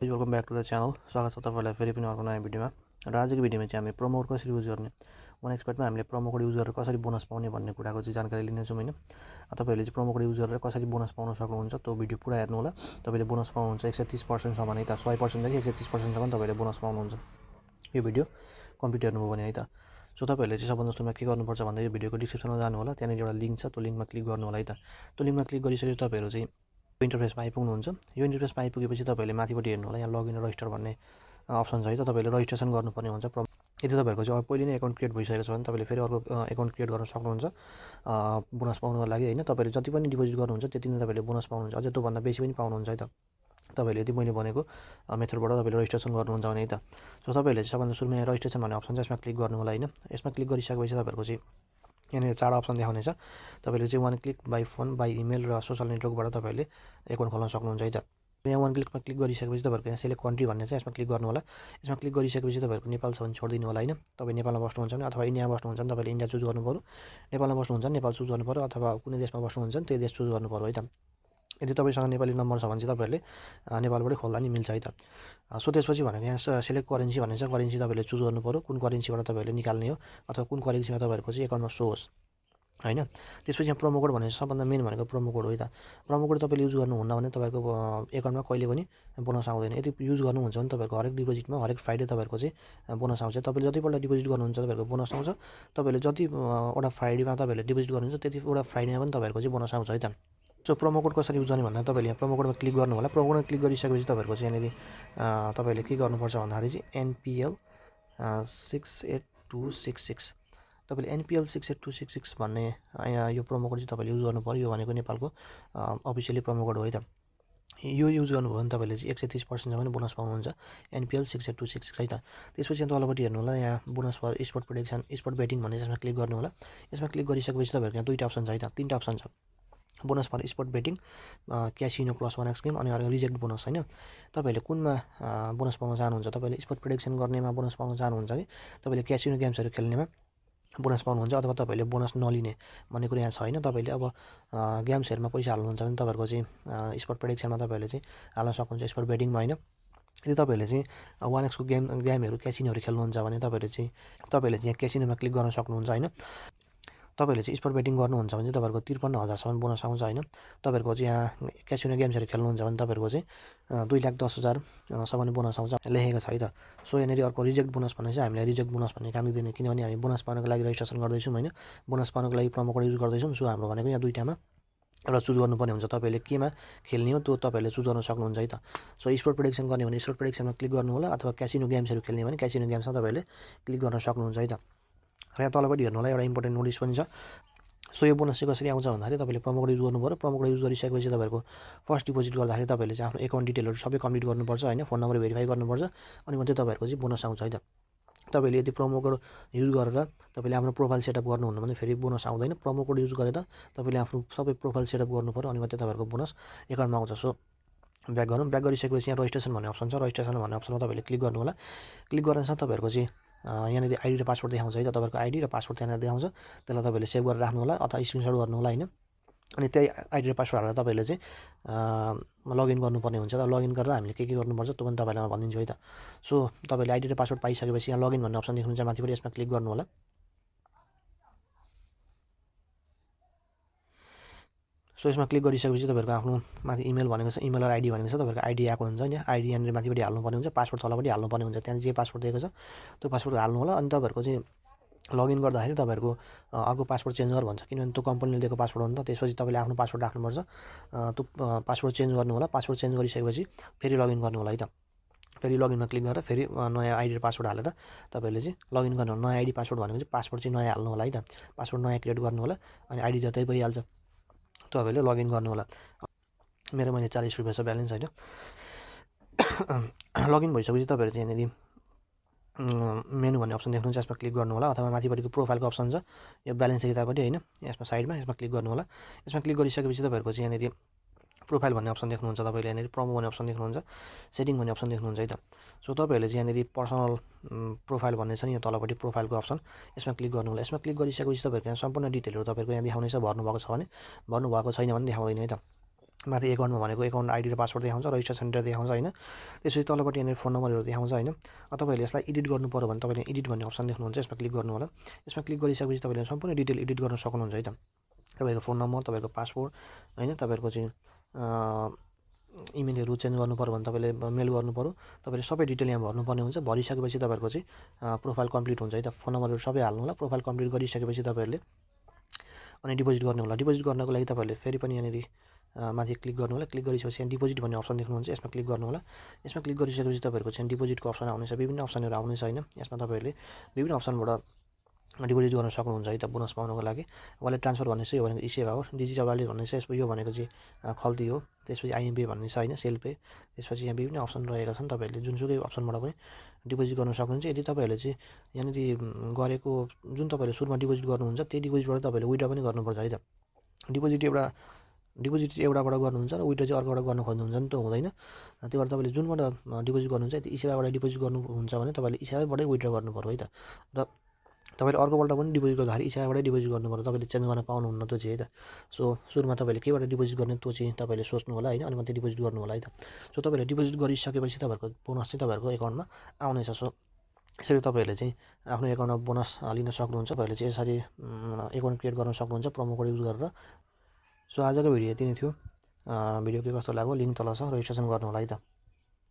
Welcome back to the channel. स्वागत छ तपाईँलाई फेरि पनि अर्को नयाँ भिडियोमा। र आजको भिडियोमा चाहिँ हामी प्रोमो कोड कसरी युज गर्ने, वन एक्सपर्टमा हामीले प्रोमो कोड युज गरेर कसरी बोनस पाउने भन्ने कुराको चाहिँ जानकारी लिनेछौँ हैन। तपाईँहरूले चाहिँ प्रोमो कोड युज गरेर कसरी बोनस पाउन सक्नुहुन्छ त्यो भिडियो पुरा हेर्नु होला। तपाईँले बोनस पाउनुहुन्छ 130% सम्म है त, 100% देखि 130% सम्म तपाईँले बोनस पाउनुहुन्छ यो भिडियो कम्प्लिट हेर्नुभयो भने है त। सो तपाईँहरूले चाहिँ सबभन्दा सुरुमा के गर्नुपर्छ भन्दा यो भिडियोको डिस्क्रिप्सनमा जानु होला, त्यहाँनिर एउटा लिङ्क छ, त्यो लिङ्कमा क्लिक गर्नु होला है त। त्यो लिङ्कमा क्लिक गरिसकेपछि तपाईँहरू चाहिँ इन्टरफेसमा आइपुग्नुहुन्छ। यो इन्टरफेसमा आइपुगेपछि तपाईँले माथिपट्टि हेर्नु होला, यहाँ लगइन रजिस्टर भन्ने अप्सन छ है त। तपाईँले रजिस्ट्रेसन गर्नुपर्ने हुन्छ। यदि तपाईँहरूको चाहिँ अब पहिले नै एकाउन्ट क्रिएट भइसकेको छ भने तपाईँले फेरि अर्को एकाउन्ट क्रिएट गर्न सक्नुहुन्छ बोनस पाउनको लागि हैन। तपाईँले जति पनि डिपोजिट गर्नुहुन्छ त्यति नै तपाईँले बोनस पाउनुहुन्छ, अझै त्योभन्दा बेसी पनि पाउनुहुन्छ है त। तपाईँले यदि मैले भनेको मेथडबाट तपाईँले रजिस्ट्रेसन गर्नुहुन्छ भने है त। सो तपाईँहरूले चाहिँ सबभन्दा सुरुमा रजिस्ट्रेसन भन्ने अप्सन छ, यसमा क्लिक गर्नु होला हैन। यसमा क्लिक गरिसकेपछि तपाईँहरूको चाहिँ यहाँनिर 4 अप्सन देखाउनेछ। तपाईँले चाहिँ one click by phone, by email र सोसल नेटवर्कबाट तपाईँले एकाउन्ट खोल्न सक्नुहुन्छ है त। यहाँ वान क्लिकमा क्लिक गरिसकेपछि तपाईँहरूको यहाँ सेलेक्ट कन्ट्री भन्ने छ, यसमा क्लिक गर्नु होला। यसमा क्लिक गरिसकेपछि तपाईँहरूको नेपाल छ भने छोडिदिनु होला हैन। तपाईँ नेपालमा बस्नुहुन्छ भने अथवा इन्डियामा बस्नुहुन्छ भने तपाईँले इन्डिया चुज गर्नु पर्यो, नेपालमा बस्नुहुन्छ भने नेपाल चुज गर्नु पर्यो, अथवा कुनै देशमा बस्नुहुन्छ भने त्यो देश चुज गर्नु पर्यो है त। यदि तपाईँसँग नेपाली नम्बर छ भने चाहिँ तपाईँहरूले नेपालबाटै खोल्दा नि मिल्छ है त। सो त्यसपछि भनेको यहाँ सेलेक्ट करेन्सी भन्ने छ, करेन्सी तपाईँले चुज गर्नु पर्यो, कुन करेन्सीबाट तपाईँहरूले निकाल्ने हो अथवा कुन करेन्सीमा तपाईँहरूको चाहिँ एकाउन्टमा सो होस् हैन। त्यसपछि यहाँ प्रोमो कोड भनेको सबभन्दा मेन भनेको प्रोमो कोड हो है त। प्रोमो कोड तपाईँले युज गर्नुहुन्न भने तपाईँको एकाउन्टमा कहिले पनि बोनस आउँदैन। यदि युज गर्नुहुन्छ भने तपाईँहरूको हरेक डिपोजिटमा हरेक फ्राइडे तपाईँहरूको चाहिँ बोनस आउँछ। तपाईँले जतिपल्ट डिपोजिट गर्नुहुन्छ तपाईँहरूको बोनस आउँछ। तपाईँले जतिवटा फ्राइडेमा तपाईँहरूले डिपोजिट गर्नुहुन्छ त्यतिवटा फ्राइडेमा पनि तपाईँहरूको चाहिँ बोनस आउँछ है त। सो प्रोमो कोड कसरी युज गर्ने भन्दा तपाईँले यहाँ प्रोमो कोडमा क्लिक गर्नु होला। प्रोमो कोडमा क्लिक गरिसकेपछि तपाईँहरूको चाहिँ यहाँनिर तपाईँले के गर्नुपर्छ भन्दाखेरि चाहिँ NPL 68266 तपाईँले NPL 68266 भन्ने यो प्रोमो कोड चाहिँ तपाईँले युज गर्नु पर्यो। यो भनेको नेपालको अफिसियली प्रोमो कोड हो है त। यो युज गर्नुभयो भने तपाईँले चाहिँ 130% पनि बोनस पाउनुहुन्छ, NPL 68266 है त। त्यसपछि तलपट्टि हेर्नु होला, यहाँ bonus for sport prediction, sport betting भन्ने यसमा क्लिक गर्नु होला। यसमा क्लिक गरिसकेपछि तपाईँहरूको यहाँ दुईवटा अप्सन छ है त, तीनवटा अप्सन छ। Bonus for sport betting, casino +1x game अनि अर्को रिजेक्ट बोनस हैन। तपाईँहरूले कुनमा बोनस पाउन चाहनुहुन्छ? तपाईँले स्पोर्ट प्रेडिक्सन गर्नेमा बोनस पाउन चाहनुहुन्छ कि तपाईँले क्यासिनो गेम्सहरू खेल्नेमा बोनस पाउनुहुन्छ, अथवा तपाईँले बोनस नलिने भन्ने कुरा यहाँ छ हैन। तपाईँले अब गेम्सहरूमा पैसा हाल्नुहुन्छ भने तपाईँहरूको चाहिँ स्पोर्ट प्रेडिक्सनमा तपाईँहरूले चाहिँ हाल्न सक्नुहुन्छ, स्पोर्ट बेटिङमा हैन। यदि तपाईँहरूले चाहिँ 1x को गेमहरू क्यासिनोहरू खेल्नुहुन्छ भने तपाईँहरूले चाहिँ क्यासिनोमा क्लिक गर्न सक्नुहुन्छ हैन। तपाईँहरूले चाहिँ स्पोर्ट बेटिङ गर्नुहुन्छ भने चाहिँ तपाईँहरूको 53,000सम्म बोनस आउँछ हैन। तपाईँहरूको चाहिँ यहाँ क्यासिनो गेम्सहरू खेल्नुहुन्छ भने तपाईँहरूको चाहिँ 2,10,000 सम्म बोनस आउँछ लेखेको छ है त। सो यहाँनिर अर्को रिजेक्ट बोनस भन्ने चाहिँ हामीलाई रिजेक्ट बोनस भन्ने काम दिँदैन, किनभने हामी बोनस पाउनको लागि रजिस्ट्रेसन गर्दैछौँ हैन। बोनस पाउनको लागि प्रोमो कोड युज गर्दैछौँ। सो हाम्रो भनेको यहाँ दुईटामा एउटा चुज गर्नुपर्ने हुन्छ। तपाईँले केमा खेल्ने हो त्यो तपाईँहरूले चुज गर्न सक्नुहुन्छ है त। सो स्पोर्ट प्रेडिक्सन गर्ने भने स्पोर्ट प्रेडिक्सनमा क्लिक गर्नु होला, अथवा क्यासिनो गेम्सहरू खेल्ने भने क्यासिनो गेम्समा तपाईँहरूले क्लिक गर्न सक्नुहुन्छ है त। र यहाँ तलपट्टि हेर्नु होला, एउटा इम्पोर्टेन्ट नोटिस पनि छ। सो यो बोनस चाहिँ कसरी आउँछ भन्दाखेरि तपाईँले प्रोमो कोड युज गर्नु पर्यो। प्रोमो कोड युज गरिसकेपछि तपाईँहरूको फर्स्ट डिपोजिट गर्दाखेरि तपाईँले चाहिँ आफ्नो एकाउन्ट डिटेलहरू सबै कम्प्लिट गर्नुपर्छ हैन, फोन नम्बर भेरिफाई गर्नुपर्छ, अनि मात्रै तपाईँहरूको चाहिँ बोनस आउँछ है त। तपाईँले यदि प्रोमो कोड युज गरेर तपाईँले आफ्नो प्रोफाइल सेटअप गर्नुहुन्न भने फेरि बोनस आउँदैन। प्रोमो कोड युज गरेर तपाईँले आफ्नो सबै प्रोफाइल सेटअप गर्नु पर्यो, अनि मात्रै तपाईँहरूको बोनस एकाउन्टमा आउँछ। सो ब्याक गरौँ। ब्याक गरिसकेपछि यहाँ रजिस्ट्रेसन भन्ने अप्सन छ, रजिस्ट्रेसन भन्ने अप्सनमा तपाईँले क्लिक गर्नु होला। क्लिक गर्न साथ तपाईँहरूको चाहिँ यहाँनिर आइडी र पासवर्ड देखाउँछ है त। तपाईँको आइडी र पासवर्ड त्यहाँनिर देखाउँछ, त्यसलाई तपाईँले सेभ गरेर राख्नु होला अथवा स्क्रिनसट गर्नु होला हैन। अनि त्यही आइडी र पासवर्ड हालेर तपाईँले चाहिँ लगइन गर्नुपर्ने हुन्छ। त लगइन गरेर हामीले के गर्नुपर्छ त्यो पनि तपाईँलाई म भनिदिन्छु है त। सो तपाईँले आइडी र पासवर्ड पाइसकेपछि यहाँ लगइन भन्ने अप्सन देख्नुहुन्छ माथिपट्टि, यसमा क्लिक गर्नु होला। सो यसमा क्लिक गरिसकेपछि तपाईँहरूको आफ्नो माथि इमेल भनेको छ, इमेल र आइडी भनेको छ। तपाईँहरूको आइडी आएको हुन्छ नि, आइडी यहाँनिर माथिपट्टि हाल्नुपर्ने हुन्छ, पासवर्ड तलपट्टि हाल्नुपर्ने हुन्छ। त्यहाँ जे पासवर्ड दिएको छ त्यो पासवर्ड हाल्नु होला। अनि तपाईँहरूको चाहिँ लगइन गर्दाखेरि तपाईँहरूको अर्को पासवर्ड चेन्ज गर भन्छ, किनभने त्यो कम्पनीले दिएको पासवर्ड हो नि त। त्यसपछि तपाईँले आफ्नो पासवर्ड राख्नुपर्छ, त्यो पासवर्ड चेन्ज गर्नु होला। पासवर्ड चेन्ज गरिसकेपछि फेरि लगइन गर्नु होला है त। फेरि लगइनमा क्लिक गरेर फेरि नयाँ आइडी र पासवर्ड हालेर तपाईँले चाहिँ लगइन गर्नु होला। नयाँ आइडी पासवर्ड भनेको चाहिँ पासवर्ड चाहिँ नयाँ हाल्नु होला है त। पासवर्ड नयाँ क्रिएट गर्नु होला, अनि आइडी जतै भइहाल्छ, तपाईँले लगइन गर्नु होला। मेरो मैले 40 रुपियाँ छ ब्यालेन्स होइन। लगइन भइसकेपछि तपाईँहरू चाहिँ यहाँनिर मेनु भन्ने अप्सन देख्नुहुन्छ, यसमा क्लिक गर्नु होला, अथवा माथिपट्टिको प्रोफाइलको अप्सन छ यो ब्यालेन्स यतापट्टि हैन, यसमा साइडमा यसमा क्लिक गर्नु होला। यसमा क्लिक गरिसकेपछि तपाईँहरूको चाहिँ यहाँनिर प्रोफाइल भन्ने अप्सन देख्नुहुन्छ, तपाईँले यहाँनिर प्रोमो भन्ने अप्सन देख्नुहुन्छ, सेटिङ भन्ने अप्सन देख्नुहुन्छ है त। सो तपाईँहरूले चाहिँ यहाँनिर पर्सनल प्रोफाइल भन्ने छ नि, यो तलपट्टि प्रोफाइलको अप्सन, यसमा क्लिक गर्नु होला। यसमा क्लिक गरिसकेपछि तपाईँहरूको यहाँ सम्पूर्ण डिटेलहरू तपाईँहरूको यहाँ देखाउनेछ। भर्नुभएको छ भने, भर्नुभएको छैन भने देखाउँदैन है त। माथि एकाउन्टमा भनेको एकाउन्ट आइडी र पासवर्ड देखाउँछ, रजिस्ट्रेसन डेट देखाउँछ होइन। त्यसपछि तलपट्टि यहाँनिर फोन नम्बरहरू देखाउँछ होइन। तपाईँहरूले यसलाई एडिट गर्नु पऱ्यो भने तपाईँले एडिट भन्ने अप्सन देख्नुहुन्छ, यसमा क्लिक गर्नु होला। यसमा क्लिक गरिसकेपछि तपाईँले सम्पूर्ण डिटेल एडिट गर्न सक्नुहुन्छ है त। तपाईँको फोन नम्बर, तपाईँको पासवर्ड होइन, तपाईँहरूको चाहिँ इमेलहरू चेन्ज गर्नु पऱ्यो भने तपाईँले मेल गर्नु पऱ्यो। तपाईँले सबै डिटेल यहाँ भर्नुपर्ने हुन्छ। भरिसकेपछि तपाईँहरूको चाहिँ प्रोफाइल कम्प्लिट हुन्छ है त। फोन नम्बरहरू सबै हाल्नु होला। प्रोफाइल कम्प्लिट गरिसकेपछि तपाईँहरूले अनि डिपोजिट गर्नु होला। डिपोजिट गर्नको लागि तपाईँहरूले फेरि पनि यहाँनिर माथि क्लिक गर्नु होला। क्लिक गरिसकेपछि यहाँ डिपोजिट भन्ने अप्सन देख्नुहुन्छ, यसमा क्लिक गर्नु होला। यसमा क्लिक गरिसकेपछि तपाईँहरूको चाहिँ डिपोजिटको अप्सन आउनेछ, विभिन्न अप्सनहरू आउनेछ होइन। यसमा तपाईँहरूले विभिन्न अप्सनबाट डिपोजिट गर्न सक्नुहुन्छ है त बोनस पाउनको लागि। वालेट ट्रान्सफर भन्ने चाहिँ यो भनेको इसेवा हो। डिजिटल वालेट भन्ने चाहिँ यसको यो भनेको चाहिँ खल्ती हो। त्यसपछि आइएमपी भन्ने छ होइन, सेल पे। त्यसपछि यहाँ विभिन्न अप्सन रहेका छन्, तपाईँहरूले जुनसुकै अप्सनबाट पनि डिपोजिट गर्न सक्नुहुन्छ। यदि तपाईँहरूले चाहिँ यहाँनिर गरेको जुन तपाईँले सुरुमा डिपोजिट गर्नुहुन्छ त्यही डिपोजिटबाट तपाईँले विड्रा पनि गर्नुपर्छ है त। डिपोजिट एउटाबाट गर्नुहुन्छ र विड्रा चाहिँ अर्कोबाट गर्न खोज्नुहुन्छ नि त हुँदैन। त्यही भएर तपाईँले जुनबाट डिपोजिट गर्नुहुन्छ त्यो इसेवाबाट डिपोजिट गर्नुहुन्छ भने तपाईँले इसेवाबाटै विड्रा गर्नु पऱ्यो है त। र तपाईँले अर्कोपल्ट पनि डिपोजिट गर्दाखेरि इसेवाबाटै डिपोजिट गर्नु पऱ्यो, तपाईँले चेन्ज गर्न पाउनुहुन्न त्यो चाहिँ है त। सो सुरुमा तपाईँले केबाट डिपोजिट गर्ने त्यो चाहिँ तपाईँले सोच्नु होला होइन, अनि मात्रै डिपोजिट गर्नु होला है त। सो तपाईँले डिपोजिट गरिसकेपछि तपाईँहरूको बोनस चाहिँ तपाईँहरूको एकाउन्टमा आउनेछ। सो यसरी तपाईँहरूले चाहिँ आफ्नो एकाउन्टमा बोनस लिन सक्नुहुन्छ। तपाईँहरूले चाहिँ यसरी एकाउन्ट क्रिएट गर्न सक्नुहुन्छ प्रोमो कोड युज गरेर। सो आजको भिडियो यति नै थियो। भिडियो के कस्तो लाग्यो लिङ्क तल छ, रजिस्ट्रेसन गर्नु होला है त।